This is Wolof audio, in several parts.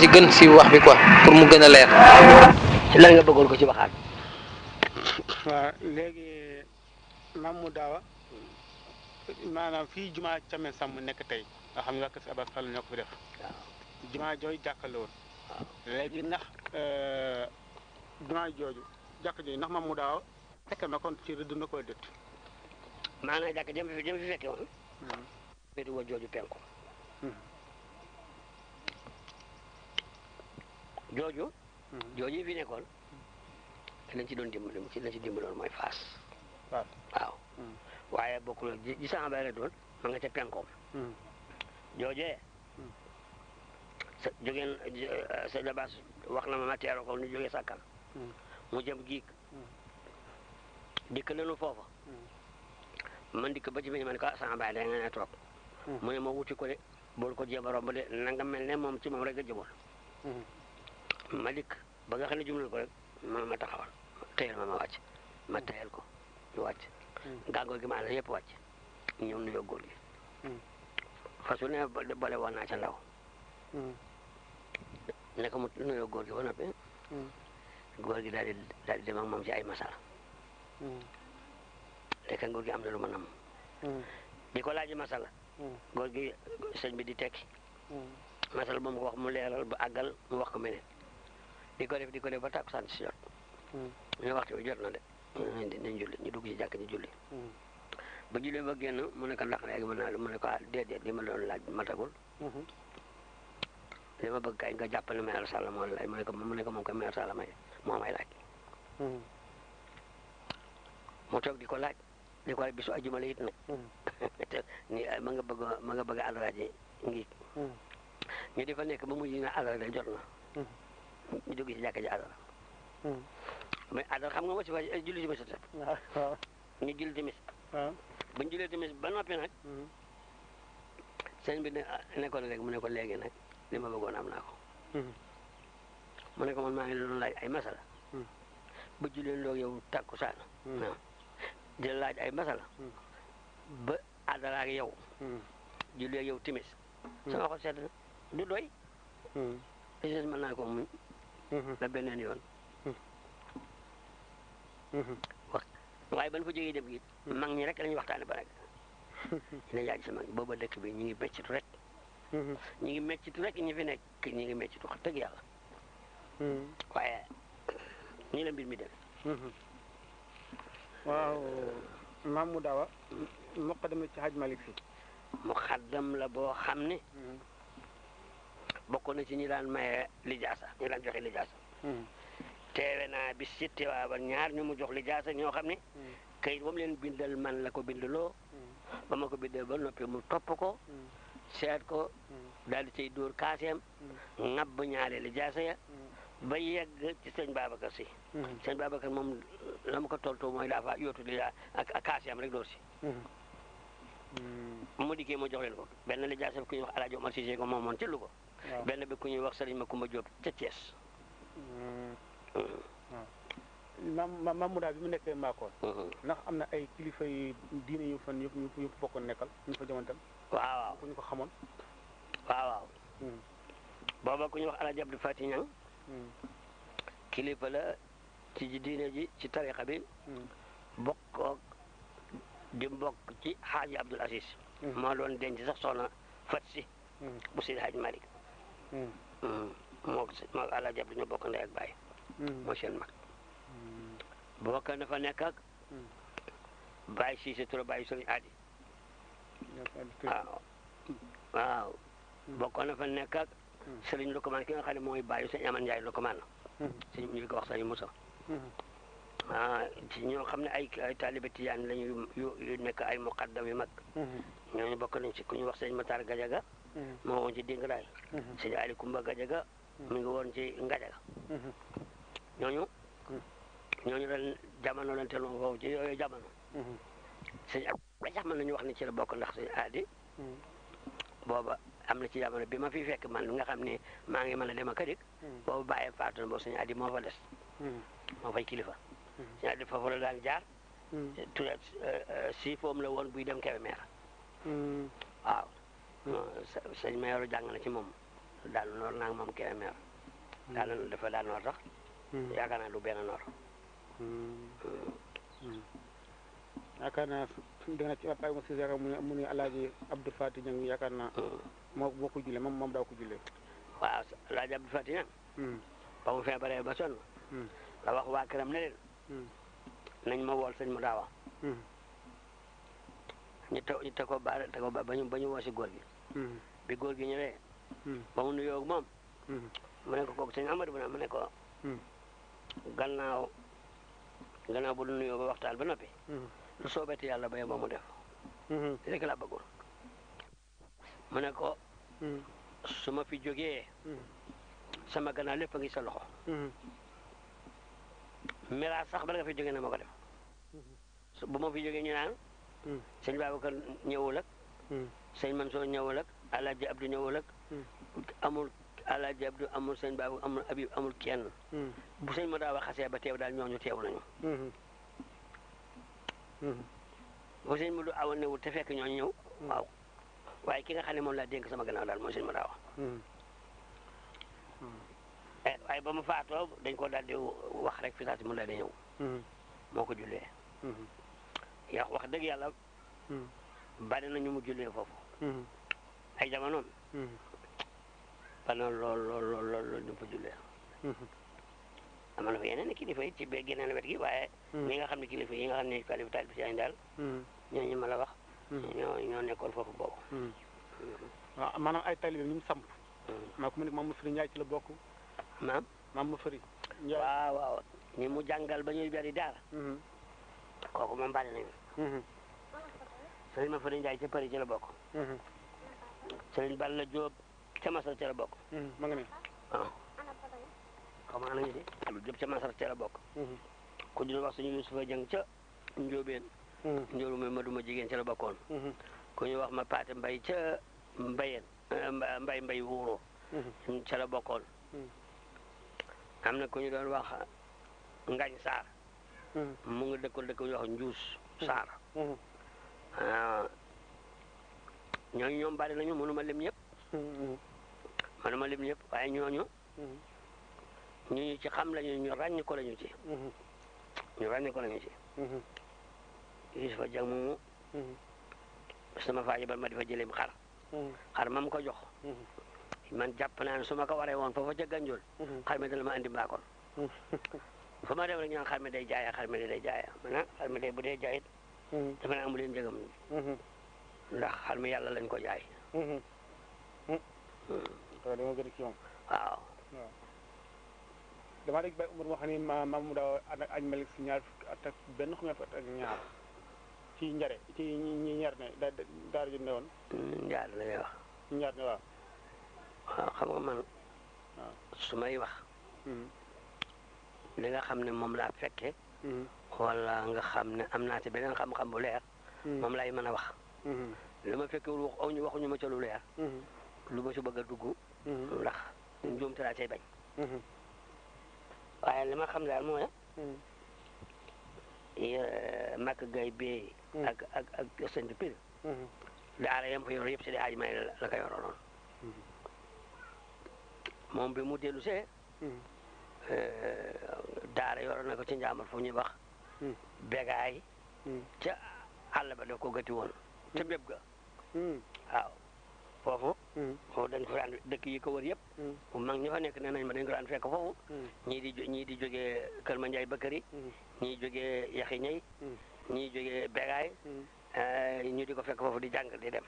ci gën ci wax bi quoi pour mu gën a leer. ci lan nga bëggoon ko ci waxaat. waaw léegi Mamou Dawa maanaam fii jumaa Thiamène Samb nekk tey nga xam ne waa Kër Si Abass Fall ñoo ko fi def jumaa jooju jàkkaarloo woon léegi ndax jumaa jooju jàkka jooju ndax Mamou Dawa fekk na kon ci rëdd na ko dëtt maanaam jàkk jëm fi fekke woon féeti woo jooju penku jooju jooju fi nekkoon ci lañ ci doon dimbali ci lañ ci dimbaloon mooy Faas waaw waaye bokkul ji sama bay la doon ma nga ca penkoom joojee sa jógeen sa jabaas wax na ma teero ko nu jógee sàkkal mu jëm giig dikk nañu foofa man dikk ba ci biir ma ne ko sama bay da nga ne toog mu ne ma wuti ko de boolu ko jéem a romb de na nga mel ne moom ci moom rek nga jëmoon ma dikk ba nga xam ne jumla ko rek ma taxawal teyel ma wàcc ma teyel ko ñu wàcc gàngoor gi ma ànd yëpp wàcc ñoom nuyoo góor gi fasu ne boole woon naa ca ndaw ne ko mu nuyoo góor gi ba noppi góor gi daal di dem ak moom ci ay masala te góor gi am na lu ma nam di ko laaj masala góor gi sëñ bi di tekki masala moom ko wax mu leeral ba àggal mu wax ko meneen di ko def ba tàkkusaan si jot ñu waxtu bi jot na de nañ julli ñu dugg ci jàkk ji julli ba julli ba génn mu ne ko ndax léegi mën naa mu ne ko déedéet li ma doon laaj matagul li ma bëgg kay nga jàppale maire Sall moo laaj mu ne ko moom ko maire Sall moo may laaj mu toog di ko laaj bisu ajjuma la it nag te ni ma nga bëgg àllaraaji ngi ñu di fa nekk ba mujj na àllar day jot na ñu dugg ci jàkk ji àllar mais àllar xam nga moo si fa julli timis ñu julli timis ba ñu jullee timis ba noppi nag sëñ bi ne ko léegi mu ne ko léegi nag li ma bëggoon am naa ko mu ne ko man maa ngi doon laaj ay masala ba jullee ndoog yow takkusaan di laaj ay masala ba àddala ak yow jullee yow timis sama xol sedd na du doy li mën naa ko muñ la beneen yoon wax waaye ban fa jógee dem gi mag ñi rek lañuy waxtaane ba rek dina jaaj sa mag booba dëkk bi ñu ngi meccitu rek ñi fi nekk ñi ngi meccitu wax dëgg yàlla waaye nii la mbir mi dem waaw Mamou Dawa muqaddam ci Haj Malick fi muqaddam la boo xam ne bokk na ci ñi daan maye lijaasa ñi daan joxe lijaasa teewe naa bis ci Tiwaawan ñaar ñu mu jox lijaasa ñoo xam ne kayit ba mu leen bindal man la ko bindaloo ba ma ko bindal ba noppi mu topp ko seet ko daal di cay dóor kaaseem ŋabb ñaare lijaasa ya ba yegg ci sëñ Babacar si sëñ Babacar moom la ma ko toltoo mooy dafa yootu lijaasa ak kaaseem rek dóor si mu dikkee ma jox leen ko benn lijaasa bi ku ñuy wax Alaaji Omar Cissé ko moomoon ci Louga benn bi ku ñuy wax Sëriñ Makumba Jóob ca Thiès Mamou Dawa bi mu nekkee Mbakol ndax am na ay kilifa yu diine yu fa bokkoon nekkal ñu fa jamono tam waaw ku ñu ko xamoon waaw booba ku ñuy wax Alaaji Abdou Fati Ñang kilifa la ci diine ji ci tariqa bi bokk ci Xaaji Abdul Aziz moo doon denc sax soxna Fat Si bu Seydi Hadj Malick moo Alaaji Abdou ñu bokk ndey ak baay moo seen mag bokk na fa nekk ak Baye Cissé Touré Baye Sëriñ Adi waaw bokk na fa nekk ak Sëriñ Lukumaan ki nga xam ne mooy bàyyi Sëriñ Aman Njaay Lukumaan sëñ ñu ko wax Sëriñ Moussa ci ñoo xam ne ay taalibe Tijaan lañu yu nekk ay muqaddam yu mag ñooñu bokk nañ ci ku ñu wax Sëriñ Matar Gajaga moo woon ci Dingaraay Sëriñ Ali Kumba Gajaga mi ngi woon ci Ngajaga ñooñu ren jamono lañ teeloon foofu ci yooyu jamono sëñ ak sax mën nañu wax ne ci la bokk ndax sëñ Aadi booba am na ci jamono bi ma fi fekk man nga xam ne maa ngi mën a dem ak a dikk boobu bàyyee faatu na boobu sëñ Aadi moo fa des moo fay kilifa sëñ Aadi foofu la daan jaar tura si foom la woon buy dem Kébémer waaw sëñ Mayoro jàng na ci moom daal noor naa moom Kébémer daal dafa daal noor sax yaakaar naa du benn noor yaakaar naa dana ci Baye Moussa yaakaar mu ne Alaaji Abdou Fati Ñang yaakaar naa moo ko jullee moom daaw ko jullee waaw Alaaji Abdou Fati Ñang ba mu feebaree ba sonn la wax waa këram ne leen nañ ma wool sëñ mu daawa ñu te ko ba ba ñu woo si góor gi bi góor gi ñëwee ba mu nuyoo ak moom mu ne ko kooku sëñ Amadou bu mu ne ko gannaaw bu nuyoo ba waxtaan ba noppi lu soobeti yàlla ba mu def rek laa bëggoon mu ne ko su ma fi jógee sama gannaaw lépp a ngi sa loxo miraas sax bala nga fi jógee na ma ko def bu ma fi jógee ñu naan sëñ Babacar ñëwul ak sëñ Mansour ñëwul ak Alaaji Abdou ñëwul ak amul Alaaji Abdou amul sëñ Babacar amul Habib amul kenn bu sëñ ma daa wax xasee ba teew daal ñooñu teew nañu bu sëñ ma du awoon newul te fekk ñooñu ñëw waaw waaye ki nga xam ne moom laa dénk sama gannaaw daal mooy sëñ ma daa wax waaye ba mu faatoo dañ ko daal di wax rek fi saa si mu daal di ñëw moo ko jullee wax dëgg yàlla bari na ñu mu jullee foofu ay jamonoom bari na lool ñu fa jullee am na fa yeneen kilifa yi ci biir geneen wet gi waaye ñi nga xam ne kilifa yi nga xam ne kalifa taal bi si daal ñooñu ma la wax ñoo nekkoon foofu boobu waaw maanaam ay talibé ñu mu samp maa ko mu ne Mame Fary Ndiaye ci la bokk Mame Fary Ndiaye waaw ñi mu jàngal ba ñuy bari daara kooku moom bari nañu sëriñ Mame Fary Ndiaye ca Paris ci la bokk sëriñ Balla Diop ca Masar ca la bokk ma nga ne waaw xaw ma nañu si Balla Diop ca Masar ca la bokk ku ñu wax suñu Yusufa Jang ca Njóobeen Njóoru mooy maduma jigéen ca la bokkoon ku ñu wax ma Paate Mbay ca Mbayeen mbay wuuro ca la bokkoon am na ku ñu doon wax Ngañ Saar mu ngi dëkk ñu wax Njuus Saar ñooñu ñoom bari nañu mënuma lim ñëpp waaye ñooñu ñu ci xam lañu ñu ràññ ko lañu ci Yusufa Jang moomu sama faa yebal ma di fa jëleem xar mam ko jox man jàpp naa ne su ma ko waree woon foofa ca Ganjool xar mi dana ma andi mbaakol fa ma dem rek ñu naan xar mi day jaaya xar mi day jaaya man xar mi day bu dee jaayit dafa ne amu leen njëgam ndax xar mi yàlla lañ ko jaay dama gën ci moom waaw damaa dégg Baye Umar wax ni maam daaw ànd ak añ Malick si ñaar fukki at ak benn xam at ak ñaar ci njare ci ñi ñaar ne daara ju ne woon njaar la ñuy wax ñaar ne waaw xam nga man su may wax li nga xam ne moom laa fekke wala nga xam ne am naa ci beneen xam-xam bu leer moom lay mën a wax li ma fekkewul waxuñu ma ca lu leer lu ma ci bëgg a dugg ndax njuumte laa cay bañ waaye li ma xam daal mooy makk gay bee ak sëñ Pire daara yam fa yor yëpp si di aaj may la ko yoroon moom bi mu dellu see daara yoroon na ko ci njàmbur fu ñuy wax begaay ca àll ba daf ko gëti woon ca béb ga waaw foofu dañ ko daan dëkk yi ko wër yëpp mag ñi fa nekk nee nañ ma dañ ko daan fekk foofu ñii di jógee Kër Ma Njaay Bakari ñii jógee Yaxi Ñay ñii jógee begaay ñu di ko fekk foofu di jàng di dem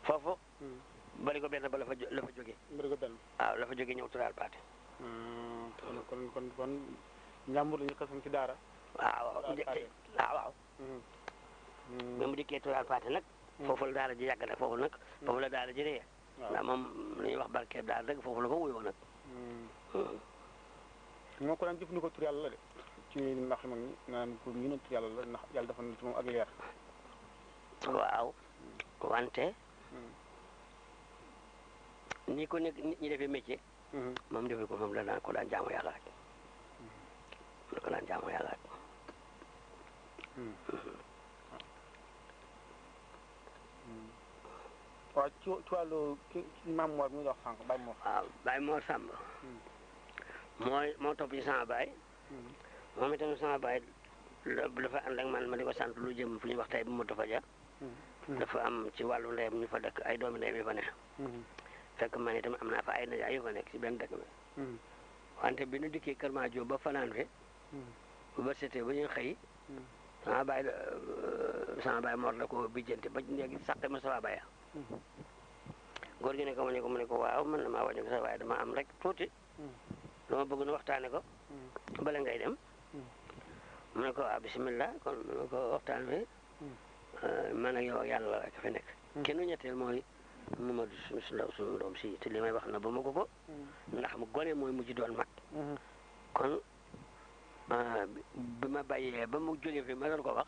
foofu bari ko benn ba la fa jógee bari ko benn waaw la fa jógee ñëw Turaal Paate kon njàmbur la ñu xasan ci daara waaw ba mu dikkee Turaal Paate nag foofu la daara ji yàgg nag foofu la daara ji rëy ndax moom li ñuy wax barkeeb daara rek foofu la ko wuyoo nag moo ko daan jëfandikoo tur yàlla la de ci ndax mag ñi naan ko ñu ne tur yàlla la ndax yàlla dafa na ci moom ak leer waaw wante ni ko nekk nit ñi defee métier moom defe ko moom la daan ko daan jaamu yàlla rek waaw ci wàllu ki maam Mor mi dox sànq Baye Mor. waaw Baye Mor Samb moo topp ci sama baay moom itam sama baay dafa ànd ak man ma di ko sant lu jëm fu ñuy wax tey bu Moto Faja dafa am ci wàllu ndeyam ñu fa dëkk ay doomi ndeyam yu fa ne fekk man itam am naa fa ay nijaay yu fa nekk ci benn dëkk bi wante bi nu dikkee Kër Madiop ba fanaan fi bu ba setee ba ñuy xëy sama baay Mor la ko bijjante ba léegi saqe ma sama baay góor gi ne ko mu ne ko waaw man na maa wàññi ko sax waaye dama am rek tuuti lu ma bëgg nu waxtaane ko bala ngay dem mu ne ko waaw bisimilah kon mu ne ko waxtaan wi man ak yow ak yàlla rek fi nekk kenn ñetteel mooy Mamadou su ndaw suñu doom si te li may wax na ba ma ko ndax mu gone mooy mujj doon mag kon bi ma bàyyee ba mu jógee fi ma doon ko wax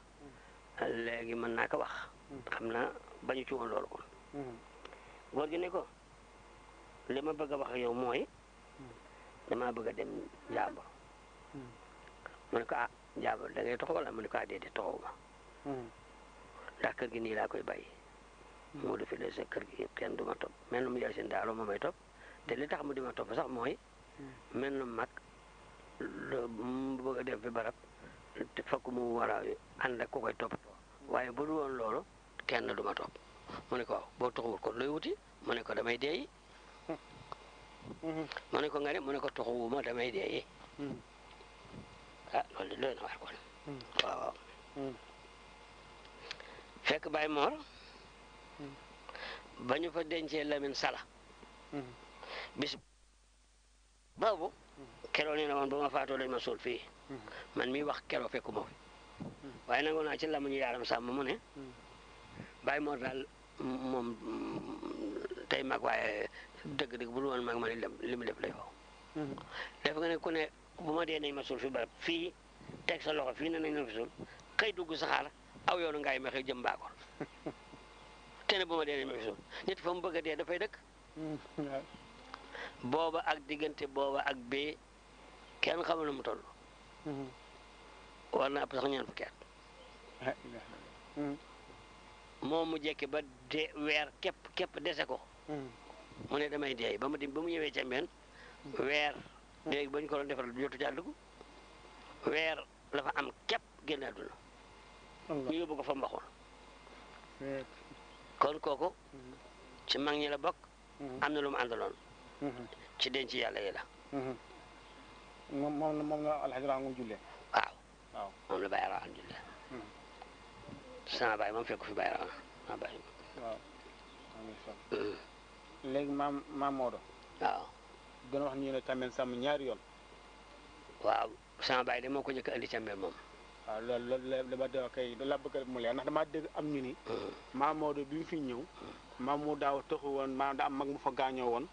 léegi mën naa ko wax xam naa bañu ci woon loolu kon góor gi ne ko li ma bëgg a wax ak yow mooy damaa bëgg a dem Njàmbur mu ne ko Njàmbur da ngay toxu wala mu ne ko déedéet toxu ma ndax kër gi nii laa koy bàyyi moo defi le sa kër gi kenn du ma topp mel na mu yaay seen daalo ma may topp te li tax mu di ma topp sax mooy mel na mag mu bëgg a dem fi barab te fokk mu war a ànd ak ku koy toppatoo waaye bu dul woon loolu kenn du ma topp mu ne ko waaw boo toxuwul kon looy wuti mu ne ko damay deeyi mu ne ko nga ne mu ne ko toxuwuma damay deeyi loolu de doy na waar kon waaw fekk Baye Mor ba ñu fa dencee Lamine Sala bis boobu keroo nee na woon ba ma faatoo dañ ma suul fii man mi wax keroo fekku ma fi waaye nangu naa ci lamuñu yaaram sàmm mu ne Baye Mor daal moom tey mag waaye dëgg-dëgg bu dul woon mag ma li mu def lay wax def nga ne ku ne bu ma dee nañ ma suul fi barab fii teg sa loxo fii ne nañ ma fi suul xëy dugg saxaar aw yoonu ngaay ma xëy jëm Mbakol te ne bu ma dee nañ ma fi suul nit fa mu bëgg a dee dafay dëkk booba ak diggante booba ak bee kenn xamul na mu toll war na ëpp sax ñeent fukki at moom mu jekki ba weer képp dese ko mu ne damay deey ba mu ñëwee ca mbeen weer léegi ba ñu ko doon defaral jotu ca dugg weer la fa am képp génn àdduna ñu yóbbu ko fa mbaxoon kon kooku ci mag ñi la bokk am na lu mu àndaloon ci denc yàlla yi la moom la alxaji Rangu jullee waaw moom la Baye Rangu jullee sama baay moom fekk fi Baye Rangu sama baay waaw léegi maam Maodo waaw gën a wax ñu ne Cambérène Samb ñaari yoon waaw sama baay de moo ko njëkk a indi Cambérène moom waaw loolu dama dégg kay loolu laa bëgg mu leer ndax damaa dégg am ñu ni maam Maodo bi mu fi ñëw maam mu daaw taxu woon maanaam da am mag mu fa gaañoo woon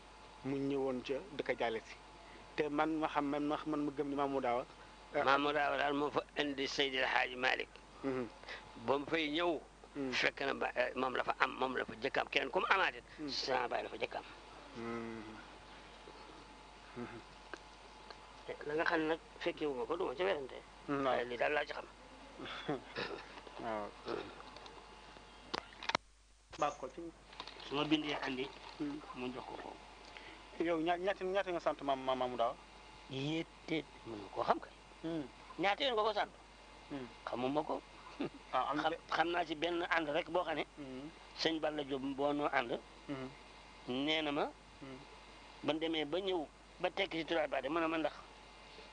mu ñëwoon ca dëkk jàlle si te man ma xam man mu gëm ni maam mu daaw daal moo fa indi Seydi El Hadji Malick ba mu fay ñëw fekk na ba moom la fa am moom la fa jëkkam keneen comme amaatit sama baay la fa jëkkam la nga xam ne nag fekkee wu ma ko du ma ca werante waaye lii daal laa ci xam waaw bàq ko ci su ma bindee andi mu jox ko foofu yow ñaata nga sant maamu daaw yéeteet mënu koo xam kay ñaata yoon nga ko sant xamuma ko xam naa ci benn ànd rek boo xam ne sëñ Balla Diop boo noo ànd nee na ma ban demee ba ñëw ba tekk ci turaay baade mu ne ma ndax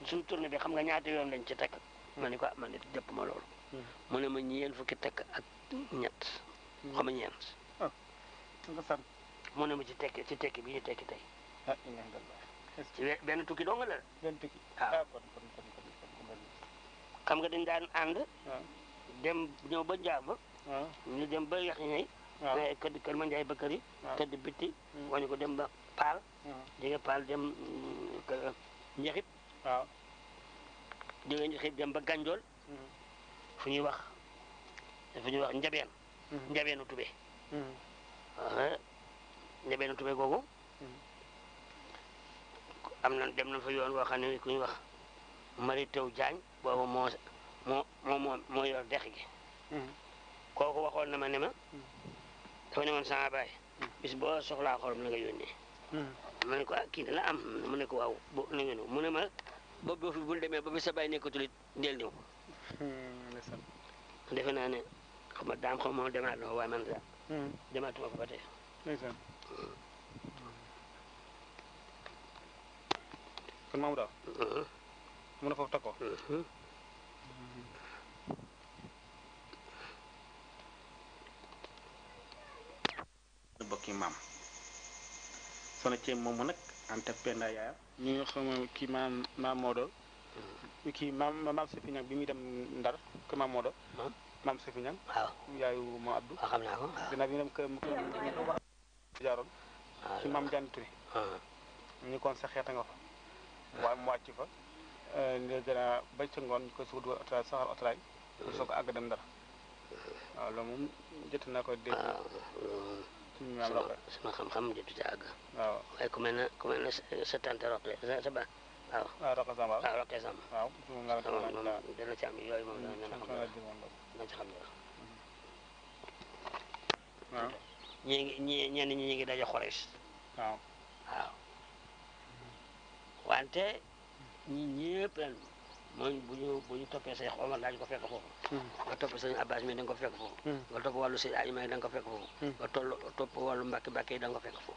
suñu tournée bi xam nga ñaata yoon lañ ci tekk ma ne ko man nit jëpp ma loolu mu ne ma ñeent fukki tekk ak ñett xam nga ñeent nga sant mu ne ma ci tekki bi ñu tekki tey ci benn tukki doo nga la benn tukki waaw xam nga dañ daan ànd dem ñëw ba Njàmbur ñu dem ba yax ñay kër ma njaay ba kër yi tëdd bitti wañu ko dem ba Paal jóge Paal dem Njaxit waaw jóge Njaxit dem ba Ganjool fu ñuy wax njabeen njabeenu tube njabeenu tube googu am na dem na fa yoon woo xam ne ku ñuy wax Mari Tew Jaañ boobu moo yor dex gi kooku waxoon na ma ne ma dafa ne woon sama baay bis boo soxlaa xorom na nga yónnee ma ne ko kii dana am mu ne ko waaw bo na nga ñëw mu ne ma ba boo fi bul demee ba fi sa bàyyi nekkatul it ndeel ñëw defe naa ne xam nga daam xam moom demaat na fa waaye man daal demaatuma fa ba tey kon maamu daaw mu ne foofu takkoo bokki maam sona ceeb moomu nag Anta Penda yaayam ñi nga xam kii maam Maodo kii maam Sofi Ñang bi muy dem Ndar kër maam Maodo maam Sofi Ñang waaw yaayu ma Abdou waaw xam naa ko dina bi ñu dem kër jaaroon ci maam Jaan Touré ñu kon sa xeeta nga fa waaye mu wàcc fa léegi gën ba ca ngoon ñu koy suga dugal otoraay saxar otoraay pour soo ko àgg dem Ndar waaw loolu moom jot naa ko dégg suñu maam Roqe sama xam-xam jotu ca àgg waaw waaye ku mel ne sa tante Roqe sa ba waaw waaw Roqe Samba waaw Roqe Samb waaw moom dana ci am yooyu moom dana xam dana ci xam dara waaw ñenn ñi ñu ngi daje xorees waaw waaw wante ñi ñëpp lan mooy bu ñu toppee say Omar daañu ko fekk foofu nga topp sëñ Abbas mi da nga ko fekk foofu nga topp wàllu sëñ Aji Maalik da nga ko fekk foofu nga topp wàllu Mbàkke yi da nga ko fekk foofu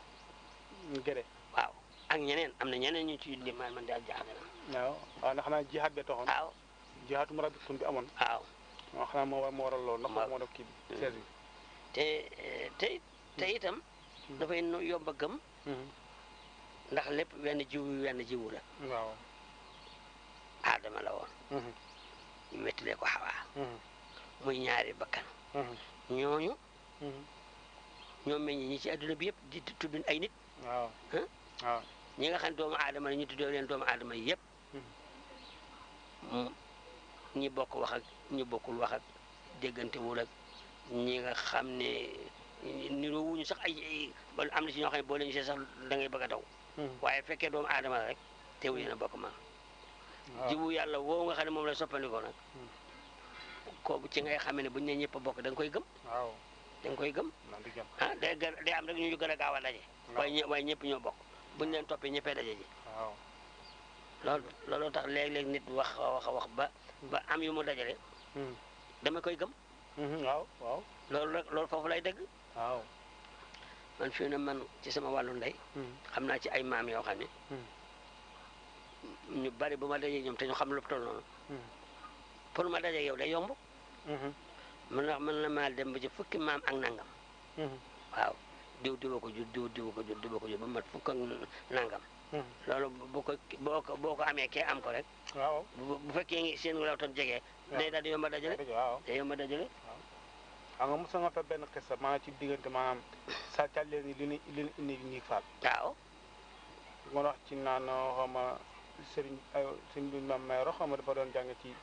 gërë waaw ak ñeneen am na ñeneen ñu ci limaan man daal jaaxle na waaw ndax xanaa jihaat bee taxoon waaw jihaatu mu rabitun bi amoon waaw waaw xanaa moo waral loolu ndax moo def kii bi sees bi te itam dafay yomb a gëm ndax lépp wenn jiwu la waaw Aadama la woon ñu wettilee ko Xawaa muy ñaari bakkan ñooñu ñoom meññ ñi ci adduna bi yëpp di tudd ay nit waaw waaw ñi nga xam ne doomu aadama la ñu tuddee leen doomu aadama yi yëpp ñi bokk wax ak ñi bokkul wax ak déggante wul ak ñi nga xam ne niroo wuñu sax ay am na ci ñoo xam ne boo leen gisee sax da ngay bëgg a daw waaye fekkee doomu aadama la rek teewu yéen a bokk man jiwu yàlla woowu nga xam ne moom la soppandikoo nag kooku ci ngay xamee ne buñu ne ñëpp a bokk da nga koy gëm waaw da nga koy gëm ah day am rek ñu gën a gaaw a daje waaye ñëpp ñoo bokk buñu leen toppee ñëppee daje ji waaw loolu tax léeg-léeg nit wax ba am yu mu dajale dama koy gëm waaw loolu foofu lay dëgg waaw man fii na man ci sama wàllu ndey xam naa ci ay maam yoo xam ne ñu bari bu ma dajee ñoom te ñu xam lu toll noonu pour ma dajee yow day yomb mën na maa dem ba ci fukki maam ak nangam waaw diwa ko jur ba mat fukk ak nangam loolu boo ko amee kee am ko rek waaw bu fekkee ngi seen law tan jegee day daal di yomba dajale day yomba dajale xam nga mos nga fa benn xisa maanaam ci diggante maanaam sa càllee ni li ñu indi ñuy faal waaw nga wax ci naan xawma sëriñ bi mam mayro xawma dafa doon jàng ci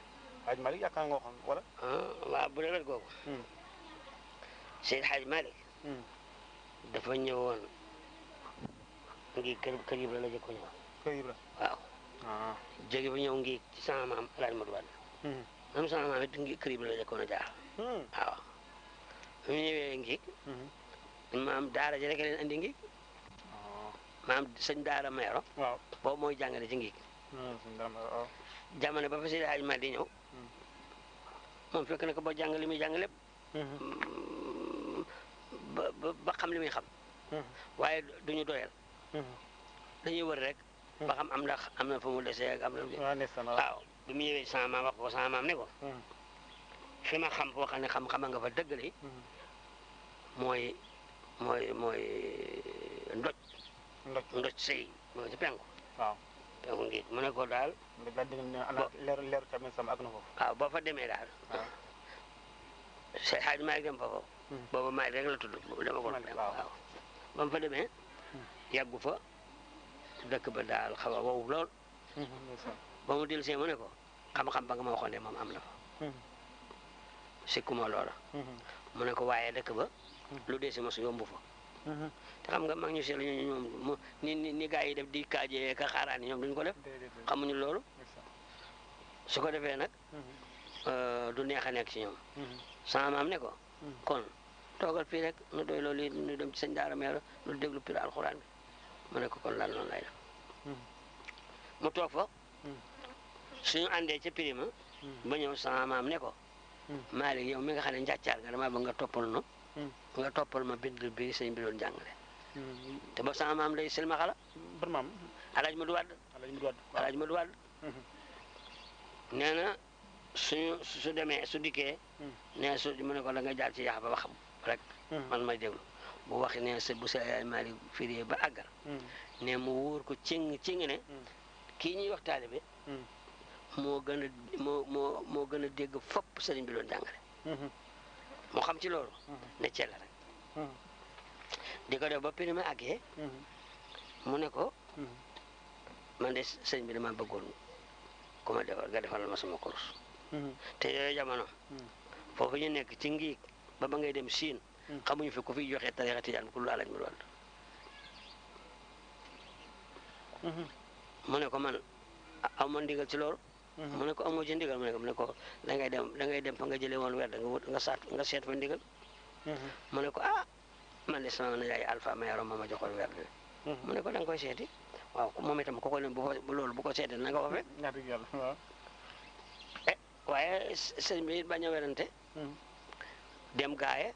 Hadj Malick yaakaar nga waxoon wala waaw bu dee googu Seydi Hadj Malick dafa ñëwoon ngi kër Ibra la jëkko ñëw kër Ibra waaw jóge ba ñëw ngi ci sama maam El Hadj Modou Wade même sama maam it ngi kër Ibra la jëkkoon a jaar waaw bu ñu ñëwee ngi maam daara ji rek leen andi ngi maam sëñ daara Mayoro waaw boobu mooy jàngale ci ngi jamono ba fa Seydi Hadji Malick di ñëw moom fekk na ko ba jàng li muy jàng lépp ba xam li muy xam waaye duñu doyal dañuy wër rek ba xam am ndax am na fu mu desee ak am na waaw bi mu ñëwee sama maam wax ko sama maam ne ko fi ma xam foo xam ne xam-xama nga fa dëggale mooy ndoj sëy mooy ci penku waaw penku ngi mu ne ko daal leeru tamit sama ak na foofu waaw boo fa demee daal Seydi Hadji Malick dem fa foofu booba Malick rek la tudd dama ko waaw ba mu fa demee yàggu fa dëkk ba daal xaw a wow lool ba mu dellu see mu ne ko xam-xam ba nga ma waxoon ne moom am na fa sikkuma loola mu ne ko waaye dëkk ba lu dee si mos yombu fa te xam nga mag ñu seetlu ñoom ni gaa yi def di kaajee ka xaaraani ñoom duñ ko def xamuñu loolu su ko defee nag du neex a nekk ci ñoom sama maam ne ko kon toogal fii rek nu doy loolu nu dem ci sëñ daara meero nu déglu pir alxuraan bi mu ne ko kon lan noonu lay def mu toog fa suñu àndee ca pirima ba ñëw sama maam ne ko Malick yow mi nga xam ne njàccaar nga dama bëgg nga toppal no nga toppal ma bind bi sëñ bi doon jàngale te ba sama maam day silmaxa la ban maam alaaj ma du wàdd alaaj ma du wàdd nee na su demee su dikkee nee su mu ne ko da nga jaar ci yax ba wax rek man may déglu bu waxi ne sa bu sa yaay Malick firi ba àggal ne mu wóor ko cing ne kii ñuy wax taalibe moo gën a moo gën a dégg fopp sëriñ bi doon jàngale moo xam ci loolu ne cell rek di ko def ba pirima àggee mu ne ko man de sëriñ bi dama bëggoon ku ma defal nga defal ma sama kurus te yooyu jamono foofu ñu nekk ci ngiig ba ngay dem Siin xamuñu fi ku fi joxe tarixa tijaan ku lu alaaj mu doon mu ne ko man aw ma ndigal ci loolu mu ne ko amoo ci ndigal mu ne ko da ngay dem fa nga jëlee woon weer da nga wut nga seet fa ndigal mu ne ko man de sama nijaay Alpha Mayoro moo ma joxoon weer bi mu ne ko da nga koy seeti waaw moom itam ko leen loolu bu ko seetee na nga ko fekk waaye sëñ bi bañ a werante dem gaaya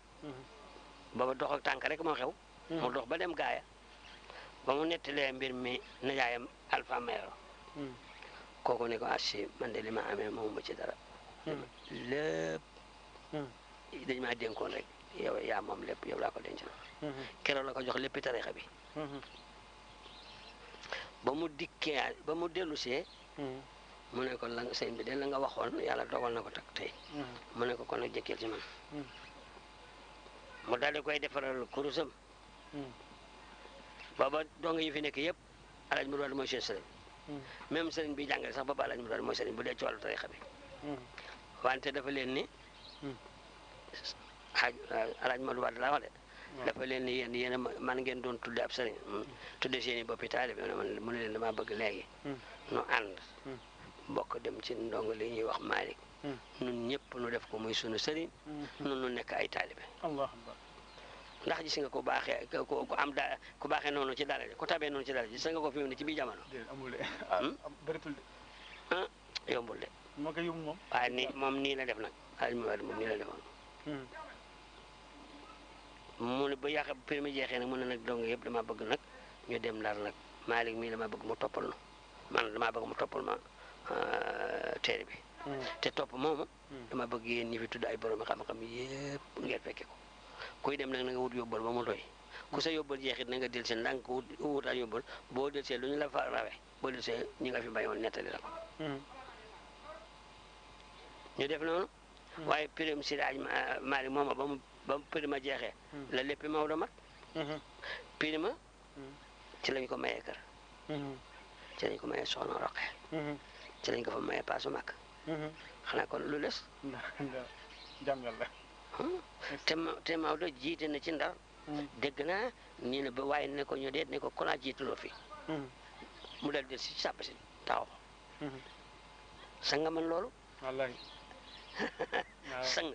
booba dox ak tànk rek moo xew mu dox ba dem gaaya ba mu nettalee mbir mi nijaayam Alpha Mayoro kooku ne ko assi man de li ma amee moom ma ci dara lépp dañ maa dénkoon rek yow yaa moom lépp yow laa ko dencal keroog la ko jox léppi tarixa bi ba mu dikkee ba mu dellusee mu ne ko la sëñ bi de la nga waxoon yàlla dogal na ko tak tey mu ne ko kon nag jëkkeel ci man mu daal di koy defaral kurusam booba dong yi fi nekk yëpp alaaj mu doon mooy seen sëriñ même sëriñ bi jàngale sax booba alaaj mu doon mooy sëriñ bu dee ci wàllu tarixa bi wante dafa leen ni alaaj ma du waat laa wax de dafa leen ni yéen man ngeen doon tudde ab sëriñ tudde seen i boppi taalibe mu ne leen dama bëgg léegi nu ànd bokk dem ci ndongo li ñuy wax Malick nun ñëpp nu def ko muy sunu sëriñ nun nu nekk ay taalibe ndax gis nga ko baaxee ku am daa ku baaxee noonu ci dara ku tabee noonu ci dara gis nga ko fi mu ne ci biir jamono amul de bëritul de yombul de moo ko yóbbu moom waaye ni moom nii la def nag alaaj mu war moom nii la defoon mu ne ba yàq permis jeexee nag mu ne nag dong yëpp dama bëgg nag ñu dem Ndar nag Malick mii dama bëgg mu toppal nu man dama bëgg mu toppal ma téere bi te topp moomu dama bëgg yéen ñi fi tudd ay borom xam-xam yëpp ngeen fekke ko kuy dem nag na nga wut yóbbal ba mu doy ku sa yóbbal jeexit na nga del see ndànk wut ay yóbbal boo del see lu ñu la fa rawe boo del see ñi nga fi bàyyoon nettali la ko ñu def noonu waaye pirim si aj Malick mooma ba mu pirima jeexee la léppi Maodo mat pirima ci lañ ko mayee kër ci lañ ko mayee soxna Roqe ci lañ ko fa mayee paasu màkk xanaa kon lu des jàngal la te Maodo jiite na ci Ndar dégg naa nii ne ba waaye ne ko ñu deet ne ko konaa jiituloo fi mu dal del si sàpp si taxaw sang nga mën loolu wallahi sang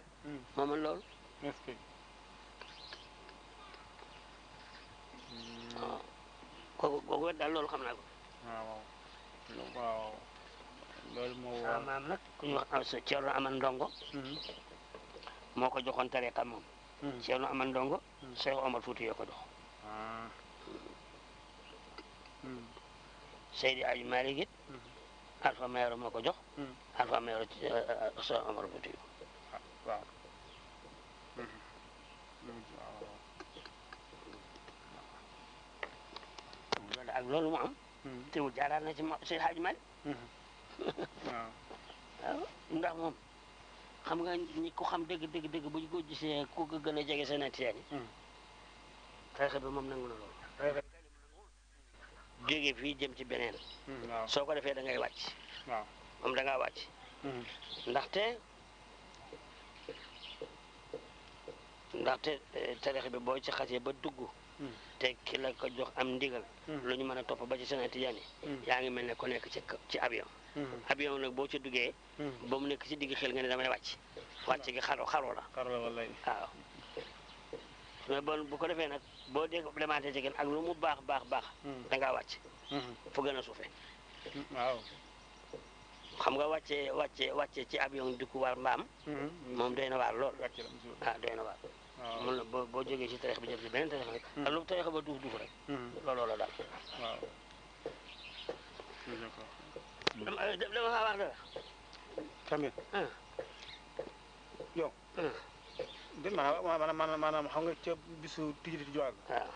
moo mën loolu est-ce que waaw kooku wet daal loolu xam naa ko waaw loolu moo waaw maam nag ku ñu wax Ceerno Aman Ndongo moo ko joxoon tariqa moom Ceerno Aman Ndongo Cheikh Omar Fouti yoo ko jox Seydi Aji Malick it Alpha Mayoro moo ko jox Alpha Mayoro Cheikh Omar Fouti waaw ak loolu mu am teewul jaaraat na ci Seydi Aji Malick waaw ndax moom xam nga ñi ko xam dëgg bu ñu ko gisee ku ko gën a jege seen atiyaan yi tarixa bi moom nangu na loolu jóge fii jëm ci beneen soo ko defee da ngay wàcc waaw moom da ngaa wàcc ndaxte tarixa bi boo ci xasee ba dugg te ki la ko jox am ndigal lu ñu mën a topp ba ci seen atiyaan yi yaa ngi mel ne ku nekk ci avion avion nag boo ci duggee ba mu nekk ci digg xel nga ne damay wàcc gi xaro la wallahi waaw mais bon bu ko defee nag boo dégg demaatee ci kenn ak lu mu baax baax baax da ngaa wàcc fu gën a suufe waaw xam nga wàcce ci avion di ko war mbaam moom doy na waar lool ah doy na waar mun la boo jógee ci tareex bi jëm ci beneen tareex rek ak lu tareex ba duuf duuf rek looloo la daal waaw dama faa wax dara tamit yow dégg naa maanaam xam nga ca bisu tijji juwaal waaw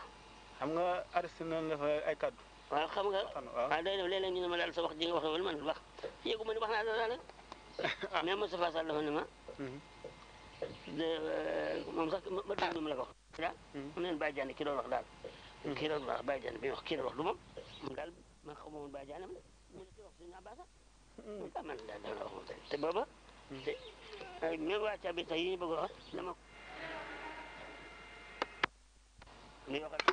xam nga arrêté nañ la fa ay kaddu waaw xam nga waaw day def léeg-léeg ñu ne ma daal sa wax ji nga wax wala man wax yéegu ma ni wax naa dara rek mais Moustapha Sall dafa ne ma moom sax ma déglu ma la ko wax daal mu neen Baye Diagne ki doon wax daal kii doon wax Baye Diagne bi wax kii doon wax du moom daal man xaw ma woon Baye Diagne ñu ne ki wax suñu abasa man daal dana wax moom te booba te même waa cabi sax yi ñu bëgg a wax dama li waxal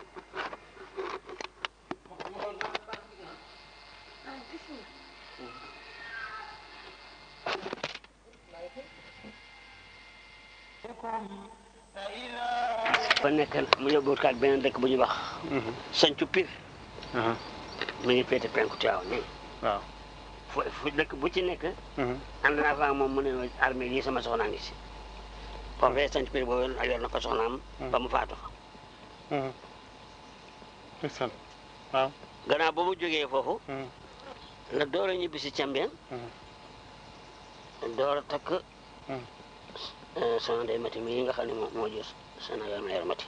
ba nekk mu yóbbuwut kaak beneen dëkk bu ñuy wax Sancu Pire mi ngi féete penku Tiwaawan nii waaw fu dëkk bu ci nekk ànd naa fa moom mu ne armée lii sama soxnaa ngi si foofee Sancu Pire boobu yor na fa soxnaam ba mu faatu fa waaw gannaaw ba mu jógee foofu la door a ñibbi si Cambeen door a takk soxna Ndeye Mati mii nga xam ne moo jur Sénégal ma yor Mati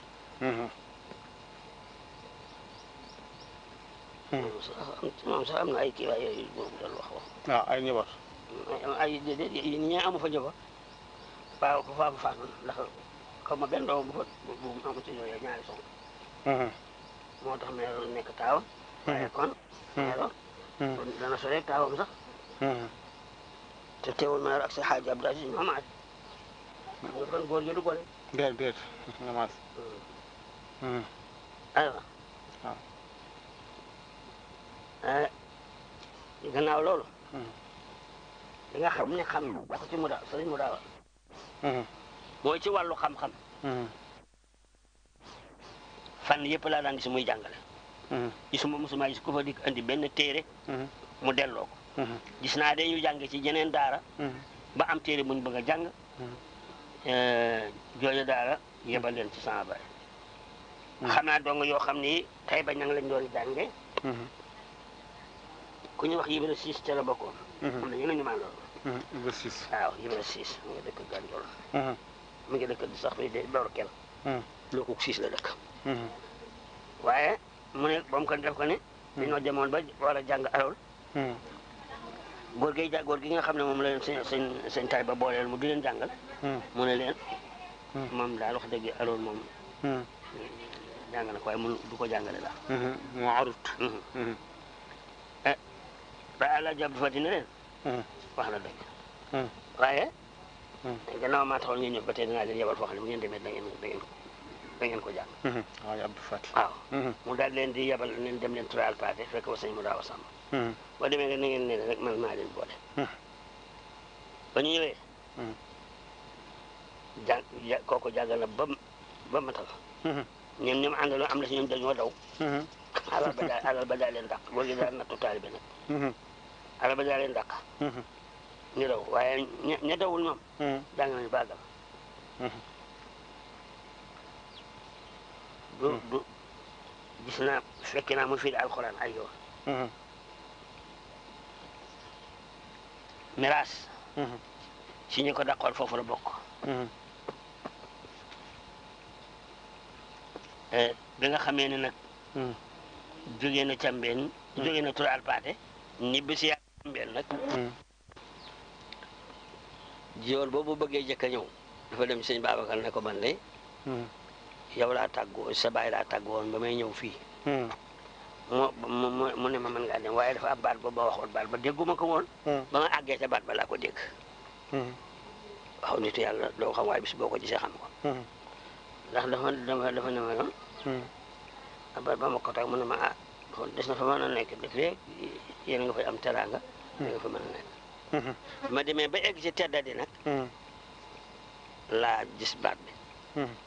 moom sax am na ay kii waay yooyu boobu doon wax waaw ay njaboot ay déedéet ñi amu fa njaboot waaw ku fa am faatu ndax xaw ma benn doom bu fa bu amu ci yooyu ñaari soxna moo tax meero nekk taaw waaye kon meero dana sore taawam sax te teewul meero ak sa xaaji Abdou Aziz ñoo maat nga kon góor gi du gone déet nga maas aywa waaw gannaaw loolu li nga xam ne xam wax ci mu daaw sëriñ mu daaw mooy ci wàllu xam-xam fan yëpp laa daan gis muy jàngale gisuma mosuma gis ku fa dikk andi benn téere mu delloo ko gis naa de ñu jàng ci jeneen daara ba am téere bu ñu bëgg a jàng jooju daara yebal leen ci sama baay xam naa dong yoo xam ni tey ba ña ngi lañ doon jànge ku ñu wax Ibra Siis ca la bokkoon am na ñeneen ñu maa loolu Ibra Siis waaw Ibra Siis mu ngi dëkk Ganjool mu ngi dëkk sax bi de door kel loo ko siis la dëkk waaye mu ne ba mu ko def ko ne dañoo demoon ba war a jàng alol góor gi nga xam ne moom la leen sëñ tay ba booleel mu di leen jàngal mu ne leen moom daal wax dëgg alol moom jàng na ko waaye mun du ko jàngale daal moo arut ba àlla jab fa dina leen wax na dëgg waaye gannaaw maa taxoon ngeen ñëw ba tey dinaa leen yebal foo xam ne bu ngeen demee da ngeen ko jàng waaw Abdou Fati waaw mu daal leen di yebal leen dem leen tural paate fekk ba sëñ mu daaw a sàmm boo demee nga na ngeen ne rek man maa leen boole ba ñu ñëwee kooku jàngal na ba matal ñoom ñoom àndaloo am na si ñoom dañoo daw alal ba daal leen dàq góor gi daal nattu taalibe nag alal ba daal leen dàq ñu daw waaye ña dawul ñoom jàng nañu bàggal du gis naa fekk naa mu firi alxuraan ay yoon miraas si ñu ko dàqoon foofu la bokk bi nga xamee ne nag jógee na Cambeen jógee na Tural Paate ñibbi si Cambeen nag jiwoon boobu bëggee jëkk a ñëw dafa dem sëñ Babacar ne ko man de yow laa tàggu sa baay laa tàggu woon ba may ñëw fii mu ne ma mën ngaa dem waaye dafa am baat ba ba waxoon baat ba dégguma ko woon ba ma àggee ca baat ba laa ko dégg waxaw nitu yàlla doo xam waaye bis boo ko gisee xam ko ndax dafa ne ma noon baat ba ma ko tax mu ne ma ah kon des na fa mën a nekk def rek yéen nga fay am teraanga da nga fa mën a nekk ma demee ba egg ci teddadi nag laa gis baat bi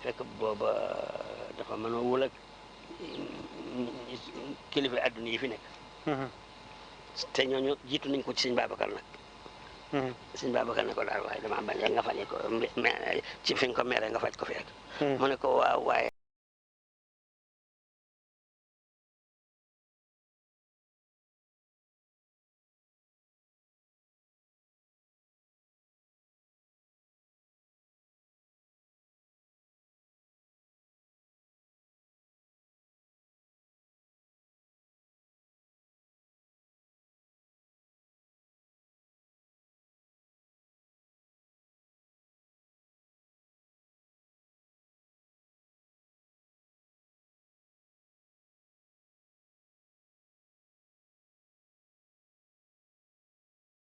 fekk booba dafa mën a wul ak kilifa adduna yi fi nekk te ñooñu jiitu nañ ko ci sëñ Babacar nag sëñ Babacar ne ko daal waaye dama bañ nga faje ko ci fi nga ko mere nga faj ko fi rek mu ne ko waaw waaye